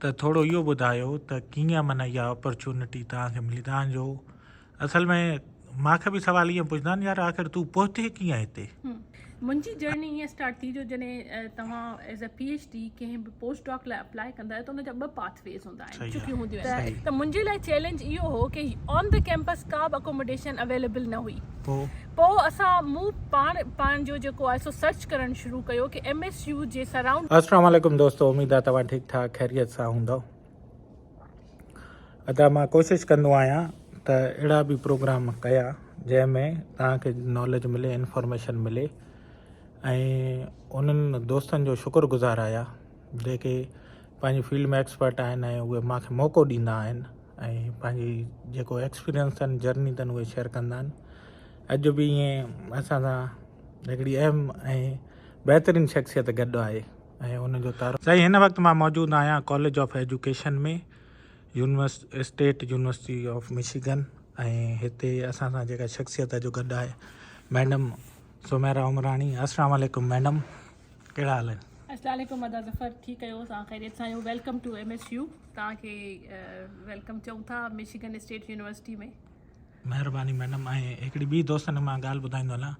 ته ٿورو اهو ٻڌايو ته ڪيئن معنيٰ اها اپرچونٽي توهان کي ملي توهان جو اصل ۾ مان کي به سوال ائين پڇندا آهن يار آخر تون پهتي ڪيئن هتي؟ منهنجي جرني ائين اسٽارٽ ٿي جو جڏهن توهان as a P H D ڪنهن به پوسٽ ڊاڪ لاء اپلاء ڪندا آهيو ته ان جا ٻه پاٿ ويز هوندا آهن چڪيون هونديون آهن ته منهنجي لاء چئلينج اهو هو ڪي آن the campus ڪا به اڪوموڊيشن اويليبل نه هئي پوء اسان مون پاڻ پنهنجو جيڪو آهي سو سرچ ڪرڻ شروع ڪيو ڪي ايم ايس يو جي سرائونڊ السلام عليڪم دوستو اميد آ توهان ٺيڪ ٺاڪ خيريت سان هوندؤ. ادا مان ڪوشش ڪندو آهيان ته اهڙا به پروگرام ڪيان جنهن ۾ توهان کي ناليج ملي انفارميشن ملي ۽ انهن دوستن جو شڪر گذار آهيان جيڪي پنهنجي فيلڊ ۾ ايڪسپرٽ آهن ۽ اهي مانکي موقعو ڏيندا آهن ۽ پنهنجي جيڪو ايڪسپيرينس اٿن جرني اٿن اهي شيئر ڪندا آهن اڄ به ائين اسان سان هڪڙي اهم ۽ بهترين شخصيت گڏ آهي ۽ ان جو تعارف. سائين هن وقت مان موجود آهيان college of education ۾ universe state university of Michigan ۽ هتي اسان سان جيڪا شخصيت جو گڏ آهي ميڊم سميرا عمراڻي السلام عليڪم ميڊم ڪهڙا حال آهن. السلام عليڪم ادا ظفر ٺيڪ آهيو اسان خيريت سان آهيون welcome to M S U توهان کي welcome چئون ٿا مشيگن اسٽيٽ يونيورسٽي ۾. مهرباني ميڊم ۽ هڪڙي ٻي دوستن کي مان ڳالهه ٻڌائيندو هلان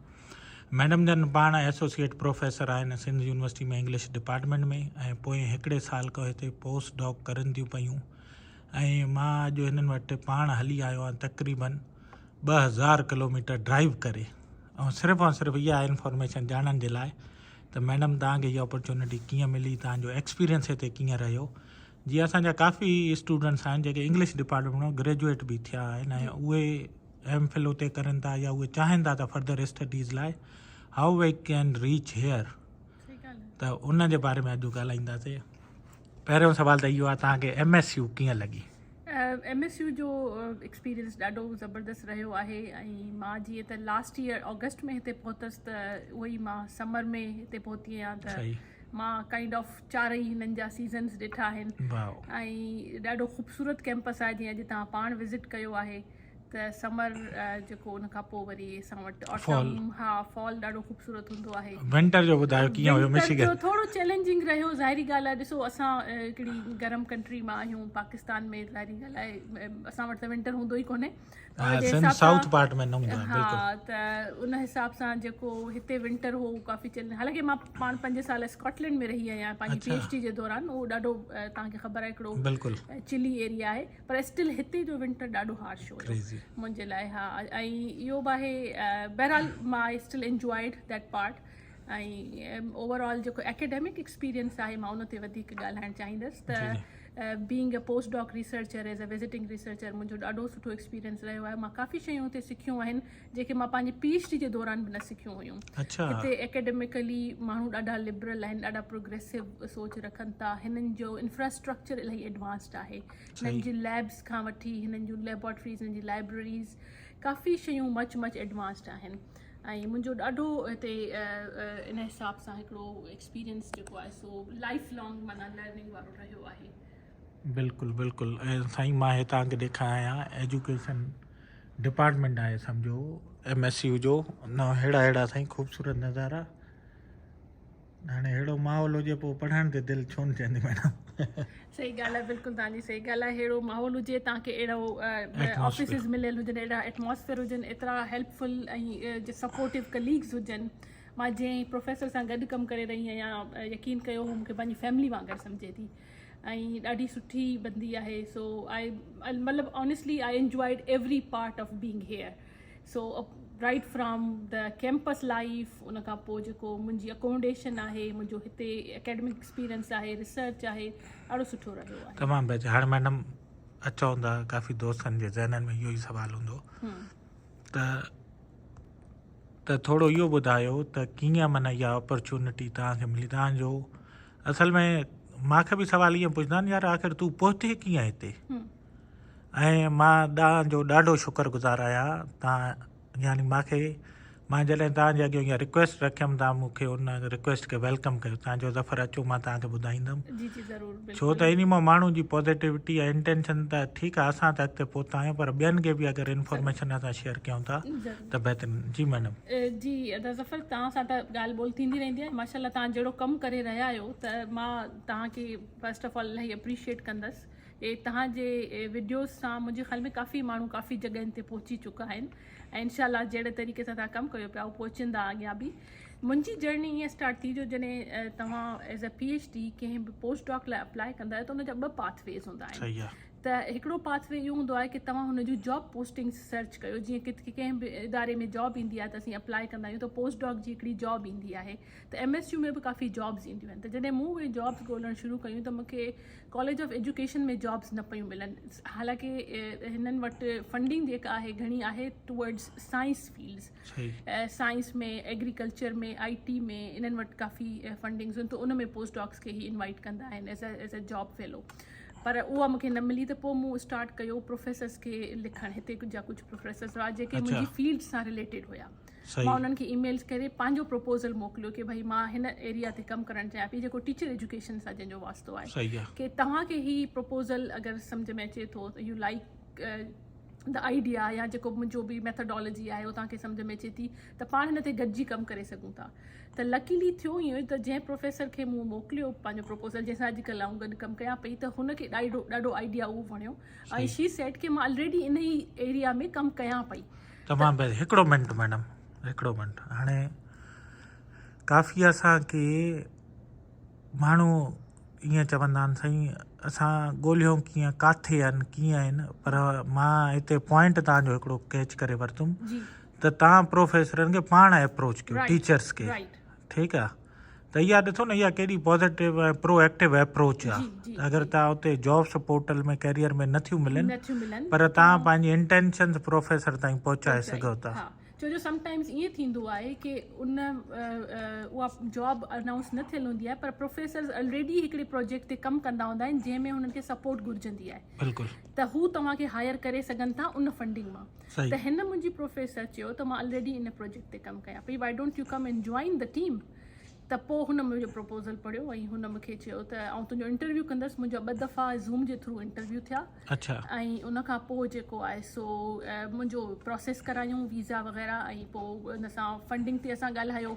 ميڊم جن پاڻ ايسوسيئيٽ پروفيسر آهن سنڌ يونيورسٽي ۾ انگلش ڊپارٽمينٽ ۾ ۽ پوئين هڪڙي سال کان هتي پوسٽ ڊاڪ ڪرن ٿيون پيون ۽ مان اڄ هنن وٽ پاڻ هلي آيو آهيان تقريبن 2000 ڪلوميٽر ڊرائيو ڪري ۽ صرف ۽ صرف اها انفارميشن ڄاڻڻ جي لاء ته ميڊم توهان کي اها اپرچونٽي ڪيئن ملي توهان جو ايڪسپيرينس هتي ڪيئن رهيو جي اسان جا ڪافي اسٽوڊنٽس آهن جيڪي انگلش ڊپارٽمينٽ مان گريجوئيٽ به ٿيا آهن ۽ اهي ايم فل اتي ڪرن ٿا يا اهي چاهين ٿا ته فردر اسٽڊيز لاء how we can reach here ته ان جي باري ۾ اڄ ڳالهائينداسين پهريون سوال ته اهو آهي توهان کي ايم ايس يو ڪيئن لڳي؟ ايم ايس يو جو ايڪسپيرينس ڏاڍو زبردست رهيو آهي ۽ مان جيئن ته لاسٽ ايئر آگسٽ ۾ هتي پهتس ته اهو ئي مان سمر ۾ هتي پهتي آهيان ته مان ڪائنڊ آف چارئي هنن جا سيزنز ڏٺا آهن ۽ ڏاڍو خوبصورت ڪيمپس آهي جيئن اڄ توهان پاڻ وزٽ ڪيو آهي ته سمر جيڪو ان کان پوء وري اسان وٽ آٽم ها فال ڏاڍو خوبصورت هوندو آهي. ونٽر جو ٻڌايو ڪيئن هيو مشيگن؟ جو ٿورو چئلينجنگ رهيو ظاهري ڳالهه آهي ڏسو اسان هڪڙي گرم ڪنٽري مان آهيون پاڪستان ۾ ظاهري ڳالهه آهي اسان وٽ ته ونٽر هوندو ئي ڪونهي سنڌ سائوٿ پارٽ ۾ نه هوندو آهي بلڪل ها ته ان حساب سان جيڪو هتي ونٽر هو ڪافي چيلنج حالانڪه مان پاڻ 5 سال اسڪاٽلينڊ ۾ رهي آهيان پنهنجي پي ايڇ ڊي جي دوران اهو ڏاڍو توهان کي خبر آهي هڪڙو بلڪل چلي ايريا آهي پر اسٽل هتي جو ونٽر ڏاڍو هارش هيو منهنجي لاء ها ۽ اهو به آهي بهرحال مان I still enjoyed that part ۽ overall جيڪو اڪيڊمڪ ايڪسپيرينس آهي مان ان تي وڌيڪ ڳالهائڻ چاهيندس ته being a post doc researcher as a visiting researcher منهنجو ڏاڍو سٺو ايڪسپيرينس رهيو آهي مان ڪافي شيون هتي سکيون آهن جيڪي مان پنهنجي پي ايڇ ڊي جي دوران به نه سکيون هيون هتي اڪيڊمڪلي ماڻهو ڏاڍا لبرل آهن ڏاڍا پروگريسو سوچ رکن ٿا هنن جو انفراسٽرڪچر الاهي ايڊوانسڊ آهي هنن جي ليبس کان وٺي هنن جون ليبارٽريز هنن جي لائبريريز ڪافي شيون مچ مچ ايڊوانسڊ آهن ۽ منهنجو ڏاڍو هتي ان حساب سان هڪڙو ايڪسپيرينس جيڪو آهي سو لائف لانگ معنيٰ لرننگ وارو رهيو آهي. بلڪل بلڪل ۽ سائين مان هي توهان کي ڏيکاريان ايجوڪيشن ڊپارٽمينٽ آهي سمجهو ايم ايس يو جو نه ههڙا ههڙا سائين خوبصورت نظارا هاڻي ههڙو ماحول هجي پوء پڙهڻ تي دل ڇو نه چوندي ميڊم. صحيح ڳالهه آهي بلڪل توهان جي صحيح ڳالهه آهي ههڙو ماحول هجي توهان کي اهڙو آفيسز مليل هجن اهڙا ايٽماسفيئر هجن ايترا هيلپ فل ۽ سپورٽو ڪليگز هجن مان جنهن پروفيسر سان گڏ ڪم ڪري رهي آهيان يقين ڪيو هو مونکي پنهنجي فيملي وانگر سمجهي ٿي ۽ ڏاڍي سٺي بندي آهي سو آء مطلب honestly I enjoyed every part of being here so right from the campus life ان کان پوء جيڪو منهنجي اڪوموڊيشن آهي منهنجو هتي اڪيڊمڪ ايڪسپيرينس آهي ريسرچ آهي ڏاڍو سٺو رهيو آهي. تمام بهتر هاڻي ميڊم اچون ٿا ڪافي دوستن جي ذهنن ۾ اهو ئي سوال هوندو ته ته ٿورو اهو ٻڌايو ته ڪيئن معنيٰ اها اپرچونٽي توهان کي ملي توهان جو اصل ۾ مانکي به سوال ائين پڇندا آهن يار آخر تون پهتي ڪيئن هتي ۽ مان ڏانهن جو ڏاڍو شڪر گذار آهيان تان يعني مانکي مان جڏهن توهان جي اڳيان اها رڪويسٽ رکيم توهان مون کي ان رڪويسٽ کي welcome ڪيو توهان چيو ظفر اچو مان توهان کي ٻڌائيندم جي جي ضرور ڇو بلڪل ته انهي مان ماڻهو جي پازيٽيوٽي ۽ انٽينشن ته ٺيڪ آهي اسان ته اڳتي پهتا آهيون پر ٻين کي به اگر انفارميشن اسان شيئر ڪيون ٿا ضرور ته بهترين جي ميڊم. جي ادا ظفر توهان سان ته ڳالهه ٻولهه ٿيندي رهندي آهي ماشاء الله توهان جهڙو ڪم ڪري رهيا آهيو ته مان توهان کي فرسٽ آف آل الاهي اپريشيئيٽ ڪندس اي توهان جي وڊيوز سان منهنجي خيال ۾ ڪافي ماڻهو ڪافي جڳهين تي پهچي چڪا آهن ۽ انشاء الله جهڙي طريقي سان توهان ڪم ڪيو پيا اهو پهچندا اڳيان به منهنجي جرني ائين اسٽارٽ ٿي جو جڏهن توهان as a P H D ڪنهن به پوسٽ ڊاڪ لاء اپلائي ڪندا آهيو ته ان جا ٻه پاٿ ويز هوندا آهن ته هڪڙو پاٿ وي اهو هوندو آهي ڪي توهان هن جون جاب پوسٽنگس سرچ ڪيو جيئن ڪٿي ڪنهن به اداري ۾ جاب ايندي آهي ته اسين اپلائي ڪندا آهيون ته پوسٽ ڊاڪ جي هڪڙي جاب ايندي آهي ته ايم ايس يو ۾ به ڪافي جابس اينديون آهن ته جڏهن مون اهي جابس ڳولڻ شروع ڪيون ته مون کي ڪاليج آف ايجوڪيشن ۾ جابس نه پيون ملن حالانڪه هنن وٽ فنڊنگ جيڪا آهي گهڻي آهي towards science fields science ۾ agriculture ۾ I T ۾ انهن وٽ ڪافي فنڊنگس آهن ته ان ۾ پوسٽ ڊاڪس کي هي انوائٽ ڪندا آهن ايز اي جاب فيلو پر اها مونکي نه ملي ته پوء مون اسٽارٽ ڪيو پروفيسرس کي لکڻ هتي جا ڪجهه پروفيسرس هئا جيڪي منهنجي فيلڊ سان رليٽيڊ هيا مان انهن کي ايميلز ڪري پنهنجو پروپوزل موڪليو ڪي ڀئي مان هن ايريا تي ڪم ڪرڻ چاهيان پئي جيڪو ٽيچر ايجوڪيشن سان جنهن جو واسطو آهي ڪي توهان کي هي پروپوزل اگر سمجھ ۾ اچي ٿو ته يو لائڪ the idea يا جيڪو منهنجو به ميٿڊالاجي آهي اهو توهان کي سمجھ ۾ اچي ٿي ته پاڻ هن تي گڏجي ڪم ڪري سگهون ٿا ته لڪيلي ٿيو ائين ته جنهن پروفيسر کي مون موڪليو پنهنجو پروپوزل جنهن سان اڄڪلهه آئون گڏ ڪم ڪيان پئي ته هن کي ڏاڍو ڏاڍو آئيڊيا اهو وڻيو ۽ شي سيڊ ڪي مان الريڊي ان ئي ايريا ۾ ڪم ڪيان پئي تمام بهتر هڪڙو منٽ ميڊم هڪڙو منٽ هاڻي ڪافي اسان کي ماڻهو ائين چوندا آهن سائين اسان ڳولهيون ڪيئن ڪاٿي آهن ڪيئن آهن پر مان هتي پوائنٽ تان جو هڪڙو ڪيچ ڪري ورتم ته تان پروفيسرن کي پاڻ اپروچ ڪيو ٽيچرس کي ٺيڪ آ ته اها ڏسو نه اها ڪيڏي پازيٽو ۽ پرو ايڪٽو اپروچ آ اگر تان اتي جابس پورٽل ۾ ڪيريئر ۾ نٿيون ملن پر تان پنهنجي انٽينشنز پروفيسر تائين پهچائي سگهو ٿا. ڇو جو سم ٽائمز ائين ٿيندو آهي ڪي ان اها جاب انائونس نه ٿيل هوندي آهي پر پروفيسرز الريڊي هڪڙي پروجيڪٽ تي ڪم ڪندا هوندا آهن جنهن ۾ هنن کي سپورٽ گهرجندي آهي بلڪل ته هو توهان کي هائر ڪري سگهن ٿا ان فنڊنگ مان ته هن منهنجي پروفيسر چيو ته مان الريڊي ان پروجيڪٽ تي ڪم ڪيان پئي why don't you come and join the team ته پوء هن منهنجو پروپوزل پڙهيو ۽ هن مون کي چيو ته آئون تنهنجو انٽرويو ڪندس منهنجا ٻه دفعا زوم جي ٿرو انٽرويو ٿيا اڇا ۽ ان کان پوء جيڪو آهي سو منهنجو پروسيس ڪرايون ويزا وغيره ۽ پوء ان سان فنڊنگ تي اسان ڳالهايو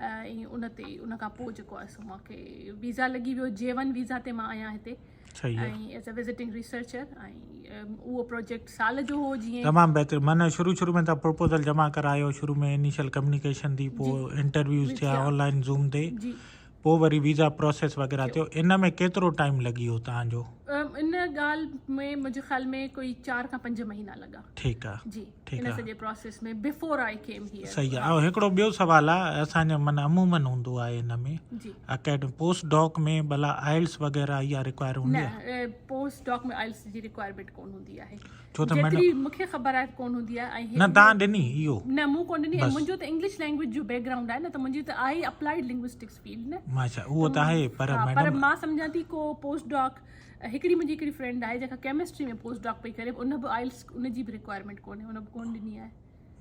۽ ان تي ان کان پوء جيڪو آهي سو مون کي ويزا لڳي ويو جي ون ويزا تي مان آهيان هتي صحيح آ. ۽ ايز اي وزٽنگ ريسرچر ۽ اهو پروجيڪٽ سال جو هو جيئن تمام بهتر معنيٰ شروع شروع ۾ تان پروپوزل جمع ڪرايو شروع ۾ انيشل ڪميونيڪيشن ٿي پوء انٽرويوز ٿيا آن لائن زوم تي جي پوء وري ويزا پروسيس وغيره ٿيو ان ۾ ڪيترو ٽائيم لڳي ويو تان جو؟ ان ڳالهه ۾ منهنجي خيال ۾ ڪوئي 4 کان 5 مهينا لڳا. ٺيڪ آ جي ٺيڪ ان آ سڄي پروسيس ۾ بفور I came هيئر. صحيح آ ۽ هڪڙو ٻيو سوال آ اسان جو معنيٰ عمومن هوندو آهي ان ۾ جي اڪيڊمي پوسٽ ڊاڪ ۾ ڀلا آئلس وغيره اها رڪوائر هوندي نه آ؟ پوسٽ ڊاڪ ۾ آئلس جي رڪوائرمينٽ ڪون هوندي آهي ڇو ته ميڊم جيتري مونکي خبر آهي ڪون هوندي آهي ۽ نه تان ڏني اهو نه مون ڪون ڏني ۽ بس منهنجو ته انگلش لينگويج جو بيڪ گرائونڊ آهي نه ته منهنجي ته آهي اپلائيڊ لنگوسٽڪس فيلڊ نه ماشا اهو ته آهي پر ها پر ميڊم مان سمجهان ٿي ڪو پوسٽ ڊاڪ هڪڙي منهنجي هڪڙي فرينڊ آهي جيڪا ڪيمسٽري ۾ پوسٽ ڊاڪ پئي ڪري ان به آئلس ان جي به رڪوائرمينٽ ڪونهي ان به ڪون ڏني آهي.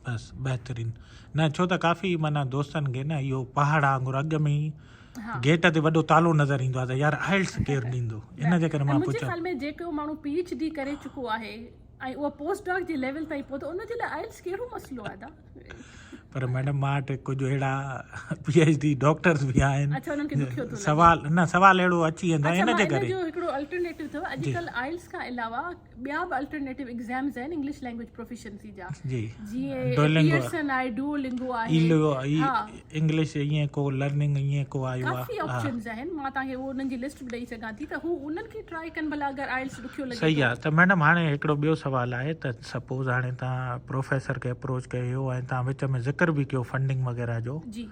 بس بهترين نه ڇو ته ڪافي معنيٰ دوستن کي نه اهو پهاڙ وانگر اڳ ۾ ئي گيٽ تي وڏو تالو نظر ايندو آهي ته يار آئلس ڪير ڏيندو ان جي ڪري مان منهنجي پڇيو. خيال ۾ جيڪو ماڻهو پي ايڇ ڊي ڪري چڪو آهي ۽ اهو پوسٽ ڊاڪ جي ليول تائين پهتو ان جي لاء آئلس ڪهڙو مسئلو آهي ادا. پر ميڊم مان وٽ ڪجهه اهڙا پي ايڇ ڊي ڊاڪٽرز به آهن اڇا انهن کي ڏکيو ٿو لڳي. سوال نه سوال اهڙو اچي ويندو آهي اڇا ان مان جي ان ڪري. جو هڪڙو الٽرنيٽو اٿو اڄڪلهه آئلس کان علاوه ٻيا به الٽرنيٽو ايگزامز آهن انگلش لينگويج پروفيشنسي جا جي جيئن ڊولنگو پيئرسن آهي ڊوولنگو آهي ايلو ها انگلش ائين ڪو لرننگ ائين ڪو آيو آهي ڪافي آپشنز آهن مان توهان کي اهو انهن جي لسٽ به ڏئي سگهان ٿي ته هو انهن کي ٽرائي ڪن ڀلا اگر آئلس ڏکيو لڳي صحيح ٿو. آهي ته ميڊم هاڻي هڪڙو ٻيو سوال آهي ته سپوز هاڻي توهان پروفيسر کي اپروچ ڪيو ۽ توهان وچ ۾ ذڪر به ڪيو فنڊنگ وغيره جو جي.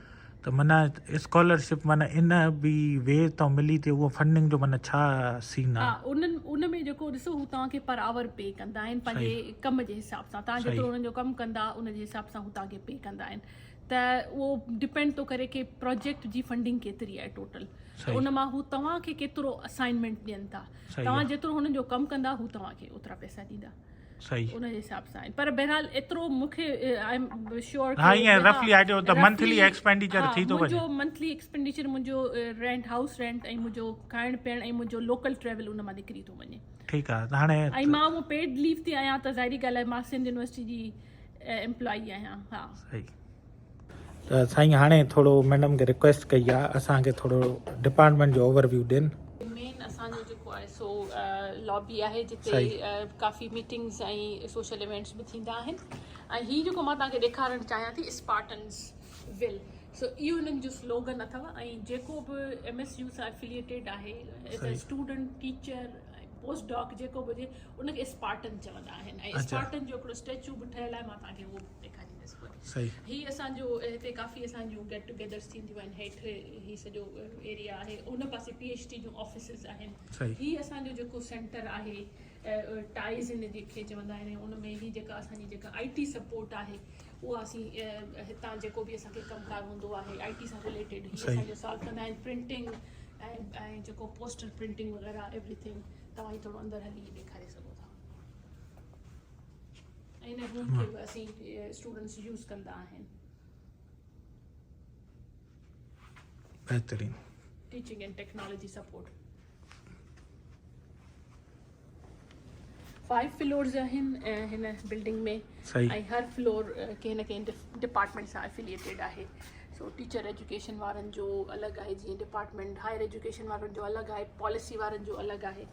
ته معنيٰ اسڪالرشپ معنيٰ ان به وي تان ملي ٿي اهو فنڊنگ جو معنيٰ ڇا سين ها آهي. انهن ان ۾ جيڪو ڏسو هو توهان کي پر آور پي ڪندا آهن پنهنجي ڪم جي حساب سان توهان جيترو انهن جو ڪم ڪندا ان جي حساب سان هو توهان کي پي ڪندا آهن ته اهو ڊپينڊ ٿو ڪري ڪي پروجيڪٽ جي فنڊنگ ڪيتري آهي ٽوٽل ته ان مان هو توهان کي ڪيترو اسائنمينٽ ڏين ٿا توهان جيترو هنن جو ڪم ڪندا هو توهان کي اوترا پئسا ڏيندا. صحيح. ان جي حساب سان آهن پر بهرحال ايترو مون کي I am sure ها ائين رفلي آئيڊيو ته منٿلي ايڪسپينڊيچر ٿي ٿو وڃي. منهنجو منٿلي ايڪسپينڊيچر منهنجو رينٽ هائوس رينٽ ۽ منهنجو کائڻ پيئڻ ۽ منهنجو لوڪل ٽريول ان مان نڪري ٿو وڃي. ٺيڪ آ ته هاڻي ۽ مان اهو پيڊ ليو تي آهيان ته ظاهري ڳالهه آهي مان سنڌ يونيورسٽي جي ايمپلائي آهيان ها. صحيح ته سائين هاڻي ٿورو ميڊم کي رڪويسٽ ڪئي آ اسان کي ٿورو ڊپارٽمينٽ جو اوور ويو ڏين. مين اسان جو جيڪو آهي سو لابي آهي جتي ڪافي ميٽنگز ۽ سوشل ايونٽس به ٿيندا آهن ۽ هي جيڪو مان توهان کي ڏيکارڻ چاهيان ٿي اسپارٽنز ول سو اهو هنن جو سلوگن اٿو ۽ جيڪو به ايم ايس يو سان افيليٽيڊ آهي as a student teacher post doc جيڪو به هجي ان کي اسپارٽن چوندا آهن ۽ اسپارٽن جو هڪڙو اسٽيچو به ٺهيل آهي مان توهان کي اهو ڏيکاريندس پوء. هي اسان جو هتي ڪافي اسان جون گيٽ ٽوگيدرس ٿينديون آهن هيٺ هي سڄو ايريا آهي ان پاسي پي ايڇ ڊي جون آفيسز آهن هي اسان جو جيڪو سينٽر آهي ٽائيز هن جي کي چوندا آهن ان ۾ هي جيڪا اسان جي جيڪا آئي ٽي سپورٽ آهي اها اسين هتان جيڪو به اسان کي ڪم ڪار هوندو آهي آئي ٽي سان رليٽيڊ هي اسان جو سالو ڪندا آهن پرنٽنگ ۽ جيڪو پوسٽر پرنٽنگ وغيره ايوري ٿنگ توهان هي ٿورو اندر هلي ڏيکاري سگهو ٿا ۽ ان روم کي به اسين اسٽوڊنٽس يوز ڪندا آهن. بهترين. Teaching and technology support. 5 floors آهن هن بلڊنگ ۾ ۽ هر فلور ڪنهن نه ڪنهن ڊپارٽمينٽ سان افيليٽيڊ آهي سو ٽيچر ايجوڪيشن وارن جو الڳ آهي جيئن ڊپارٽمينٽ هائر ايجوڪيشن وارن جو الڳ آهي پاليسي وارن جو الڳ آهي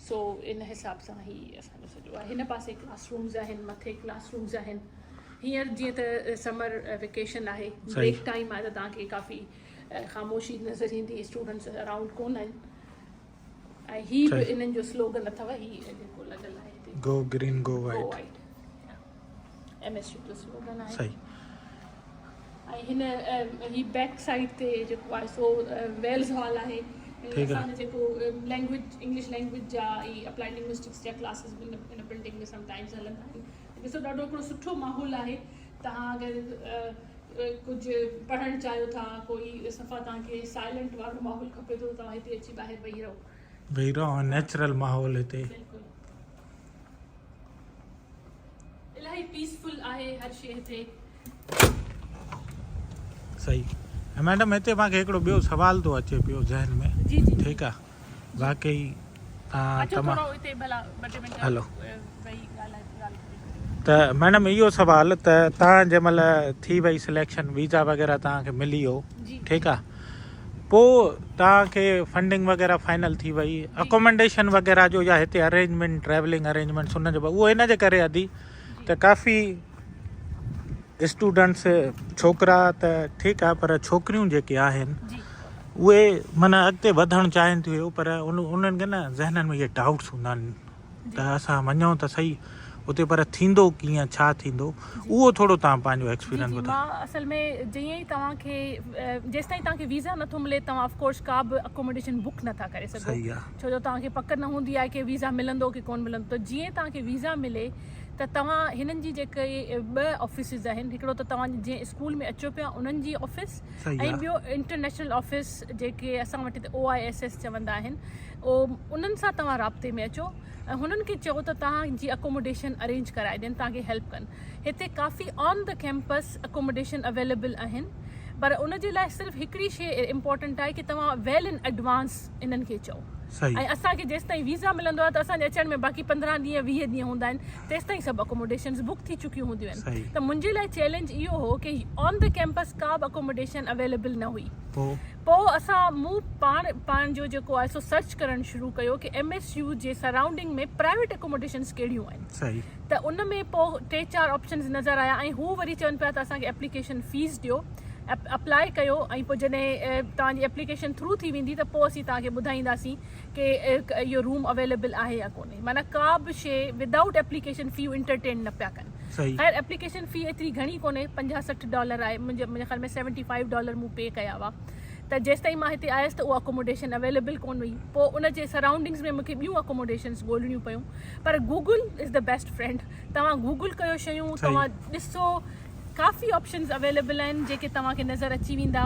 سو ان حساب سان هي اسان جو سڄو آهي هن پاسي ڪلاس رومز آهن مٿي ڪلاس رومز آهن هينئر جيئن ته سمر ويڪيشن آهي بريڪ ٽائيم آهي ته توهان کي ڪافي خاموشي نظر ايندي اسٽوڊنٽس اراؤنڊ ڪون آهن ۽ هي به انهن جو سلوگن اٿو هي جيڪو لڳل آهي هتي go green go white M S U جو سلوگن آهي صحيح ۽ هن هي بيڪ سائيڊ تي جيڪو آهي سو ويلز هال آهي اسان جو جيڪو لينگويج انگلش لينگويج جا ۽ اپلائيڊ لنگوسٽڪس جا ڪلاسز به هن بلڊنگ ۾ سم ٽائمز هلندا آهن ڏسو ڏاڍو هڪڙو سٺو ماحول آهي توهان اگر ڪجهه پڙهڻ چاهيو ٿا ڪوئي صفا توهان کي سائلنٽ وارو ماحول کپي ٿو توهان هتي اچي ٻاهر ويهي رهو ويهي رهو ۽ نيچرل ماحول هتي بلڪل الاهي پيسفل آهي هر شي هتي. صحيح ۽ ميڊم هتي مان کي هڪڙو ٻيو سوال ٿو اچي پيو ذهن ۾ جي جي ٺيڪ آ واقعي تان اچو تمام ٿورو هتي ڀلا ٻه ٽي منٽ هلو. ويهي ڳالهائي ڳالهه ڪري ڇڏيو. ته ميڊم اهو سوال ته تان جنهن مهل ٿي وئي سليڪشن ويزا وغيره تان کي ملي ويو جي ٺيڪ آ پو تان کي فنڊنگ وغيره فائنل ٿي وئي اڪومنڊيشن وغيره جو يا هتي ارينجمينٽ ٽريولنگ ارينجمينٽس ان جو اهو ان جي ڪري ادي ته ڪافي اسٽوڊنٽس ڇوڪرا ته ٺيڪ آ پر ڇوڪريون جيڪي آهن اهي معنيٰ اڳتي وڌڻ چاهين ٿيون پر انهن کي نه ذهنن ۾ اهي ڊائوٽس هوندا آهن ته اسان وڃون ته صحيح اتي پر ٿيندو ڪيئن ڇا ٿيندو اهو ٿورو توهان پنهنجو ايڪسپيرينس ٻڌايو. مان اصل ۾ جيئن ئي توهان کي جيستائين توهان کي ويزا نٿو ملي توهان آف ڪورس ڪا به اڪوموڊيشن بڪ نٿا ڪري سگهو ڇو جو توهان کي پڪ نه هوندي آهي ڪي ويزا ملندو ڪي ڪون ملندو ته جيئن توهان کي ويزا ملي ته توهان هنن جي جيڪي ٻه آفيسز آهن هڪڙو ته توهان جنهن اسڪول ۾ اچو پيا انهن جي آفيس ۽ ٻيو انٽرنيشنل آفيس جيڪي اسان وٽ هتي او I S S چوندا آهن او انهن سان توهان رابطي ۾ اچو ۽ هنن کي چئو ته توهان جي اڪوموڊيشن ارينج ڪرائي ڏين توهان کي هيلپ ڪن هتي ڪافي on the campus accommodation available آهن پر ان جي لاء صرف هڪڙي شي امپورٽنٽ آهي ڪي توهان ويل ان ايڊوانس انهن کي چئو ۽ اسان کي جيستائين ويزا ملندو آهي ته اسان جي اچڻ ۾ باقي 15 ڏينهن 20 ڏينهن هوندا آهن تيستائين سڀ اڪوموڊيشنز بڪ ٿي چڪيون هونديون آهن ته منهنجي لاء چئلينج اهو هو ڪي آن the campus ڪا به اڪوموڊيشن اويليبل نه هئي پوء اسان مون پاڻ پنهنجو جيڪو آهي سو سرچ ڪرڻ شروع ڪيو ڪي ايم ايس يو جي سرائونڊنگ ۾ پرائيويٽ اڪوموڊيشنز ڪهڙيون آهن ته ان ۾ پوء ٽي چار آپشنز نظر آيا ۽ هو وري چون پيا ته اسان کي ايپليڪيشن فيس ڏيو اپلائي ڪيو ۽ پوء جڏهن توهان جي ايپليڪيشن ٿرو ٿي ويندي ته پوء اسين توهان کي ٻڌائينداسين ڪي اهو روم اويليبل آهي يا ڪونهي معنيٰ ڪا به شي ودائوٽ ايپليڪيشن في انٽرٽين نه پيا ڪن خير ايپليڪيشن في ايتري گهڻي ڪونهي 50 60 ڊالر آهي منهنجي خيال ۾ 75 ڊالر مون پي ڪيا هئا ته جيستائين مان هتي آيس ته اها اڪوموڊيشن اويليبل ڪونه هئي پوء ان جي سرائونڊنگز ۾ مونکي ٻيون اڪوموڊيشنز ڳولڻيون پيون پر Google is the best friend توهان گوگل ڪيو شيون توهان ڏسو ڪافي آپشنز اويليبل آهن جيڪي توهان کي نظر اچي ويندا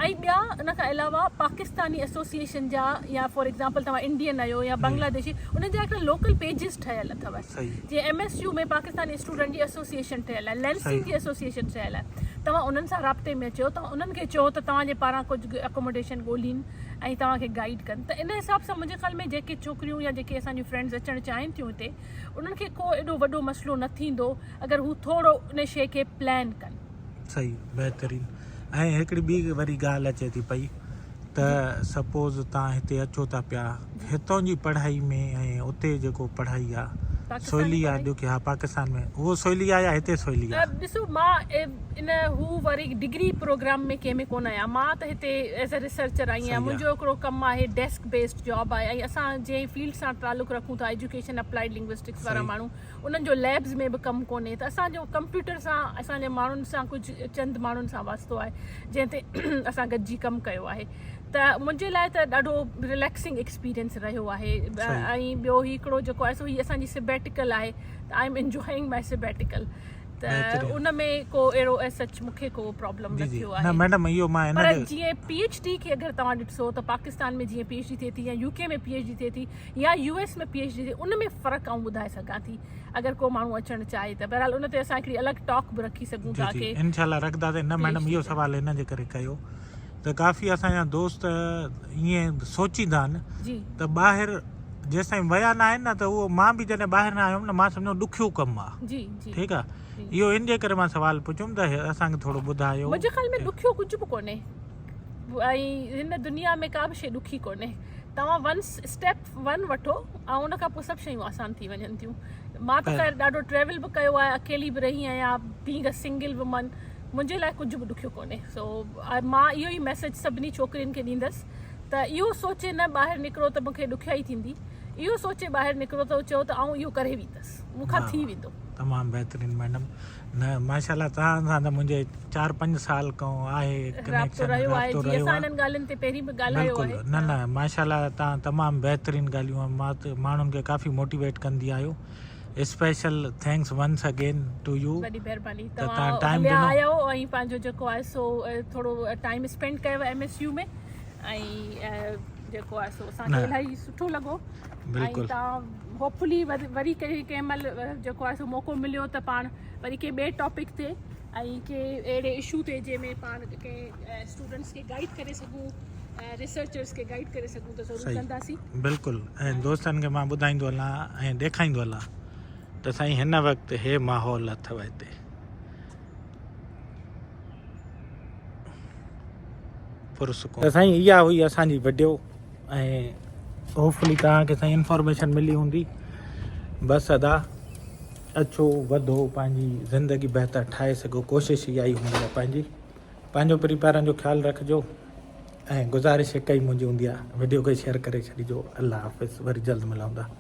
۽ ٻيا ان کان علاوه پاڪستاني ايسوسيئيشن جا يا فار ايگزامپل توهان انڊين آهيو يا بنگلاديشي انهن جا هڪڙا لوڪل پيجز ٺهيل اٿو جيئن M S U ۾ Pakistani student جي ايسوسيئيشن ٺهيل آهي لينسنگ جي ايسوسيئيشن ٺهيل آهي توهان انهن سان رابطي ۾ اچو توهان انهن کي چئو ته توهان جي پاران ڪجهه اڪوموڊيشن ڳولين ۽ توهان کي گائيڊ ڪن ته ان حساب سان منهنجي خيال ۾ جيڪي ڇوڪريون يا جيڪي اسان جون فرينڊز اچڻ چاهين ٿيون هتي انهن کي ڪو ايڏو وڏو مسئلو نه ٿيندو اگر هو ٿورو ان شيء کي پلان ڪن. صحيح بهترين ۽ هڪڙي ٻي وري ڳالهه اچي ٿي پئي ته سپوز تان هتي اچو ٿا پيا هتون جي پڙهائي ۾ ۽ اتي جيڪو پڙهائي آ سولي آ ڏکي ها پاڪستان ۾ اهو سولي آ يا هتي سولي آ. ڏسو مان ان هو واري ڊگري پروگرام ۾ ڪنهن ۾ ڪونه آهيان مان ته هتي ايز اي ريسرچر آئي آهيان منهنجو هڪڙو ڪم آهي ڊيسڪ بيسڊ جاب آهي ۽ اسان جنهن فيلڊ سان تعلق رکون ٿا ايجوڪيشن اپلائيڊ لنگوسٽڪس وارا ماڻهو انهن جو ليبز ۾ به ڪم ڪونهي ته اسان جو ڪمپيوٽر سان اسان جي ماڻهن سان ڪجهه چند ماڻهن سان واسطو آهي جنهن تي اسان گڏجي ڪم ڪيو آهي ته منهنجي لاء ته ڏاڍو رليڪسنگ ايڪسپيرينس رهيو آهي ۽ ٻيو هي هڪڙو جيڪو آهي سو هي اسان جي سبيٽيڪل آهي ته I am enjoying my sabbatical ته ان ۾ ڪو اهڙو ايز سچ مون کي ڪو پرابلم نه ٿيو آهي. نه ميڊم اهو مان ان پر جيئن پي ايڇ ڊي کي اگر توهان ڏسو ته پاڪستان ۾ جيئن پي ايڇ ڊي ٿئي ٿي يا U K ۾ P H D ٿئي ٿي يا U S ۾ P H D ٿئي ان ۾ فرق آئون ٻڌائي سگهان ٿي اگر ڪو ماڻهو اچڻ چاهي ته بهرحال ان تي اسان هڪڙي الڳ ٽاڪ به رکي سگهون ٿا ڪي انشاء الله رکنداسين نه ميڊم اهو سوال ان جي ڪري ڪيو ته ڪافي اسان جا دوست ائين سوچيندا آهن ته ٻاهر جيستائين ويا نه آهن نه ته اهو مان به جڏهن ٻاهر نه آيم نه مان سمجهيو ڏکيو ڪم آهي جي جي ٺيڪ آهي اهو ان جي ڪري مان سوال پڇيم ته اسان کي ٿورو ٻڌايو منهنجي خيال ۾ ڏکيو ڪجهه به ڪونهي ۽ هن دنيا ۾ ڪا به شيء ڏکي ڪونهي توهان ونس اسٽيپ ون وٺو ۽ ان کان پوء سڀ شيون آسان ٿي وڃن ٿيون مان ته خير ڏاڍو ٽريول به ڪيو آهي اڪيلي به رهي آهيان بينگ ا سنگل وومن منهنجي لاء ڪجهه به ڏکيو ڪونهي سو مان اهو ئي ميسيج سڀني ڇوڪرين کي ڏيندس ته اهو سوچي نه ٻاهر نڪرو ته مونکي ڏکيائي ٿيندي اهو سوچي ٻاهر نڪرو ته چئو ته آئون اهو ڪري ويندس مون کان ٿي ويندو. تمام بهترين ميڊم نه ماشاءالله توهان سان ته منهنجي 4 5 سال کان آهي رابطو رهيو آهي جي اسان انهن ڳالهين تي پهرين به ڳالهايو آهي بلڪل نه نه ماشاءالله توهان تمام بهترين ڳالهيون ماڻهن کي ڪافي موٽيويٽ ڪندي آهيو special thanks once again to you وڏي مهرباني توهان ٽائيم ڏنو آيو ۽ پنهنجو جيڪو آهي سو ٿورو ٽائيم اسپينڊ ڪيو ايم ايس يو ۾ ۽ جيڪو آهي سو اسان کي الاهي سٺو لڳو بلڪل ۽ توهان هوپ فلي وري ڪڏهن ڪنهن مهل جيڪو آهي سو موقعو مليو ته پاڻ وري ڪنهن ٻئي ٽاپڪ تي ۽ ڪنهن اهڙي اشو تي جنهن ۾ پاڻ ڪنهن اسٽوڊنٽس کي گائيڊ ڪري سگهون ريسرچرس کي گائيڊ ڪري سگهون ته ضرور ڪنداسين. بلڪل ۽ دوستن کي مان ٻڌائيندو هلان ۽ ڏيکائيندو هلان ته سائين هن وقت هي ماحول اٿو هتي. پرسڪون. ته سائين اها هئي اسان جي وڊيو ۽ هوپفلي توهان کي سائين انفارميشن ملي هوندي بس ادا اچو وڌو پنهنجي زندگي بهتر ٺاهي سگهو ڪوشش اها ئي هوندي آهي پنهنجي پنهنجو پري پيارن جو خيال رکجو ۽ گذارش هڪ ئي منهنجي هوندي آهي وڊيو کي شيئر ڪري ڇڏجو الله حافظ وري جلد ملون ٿا.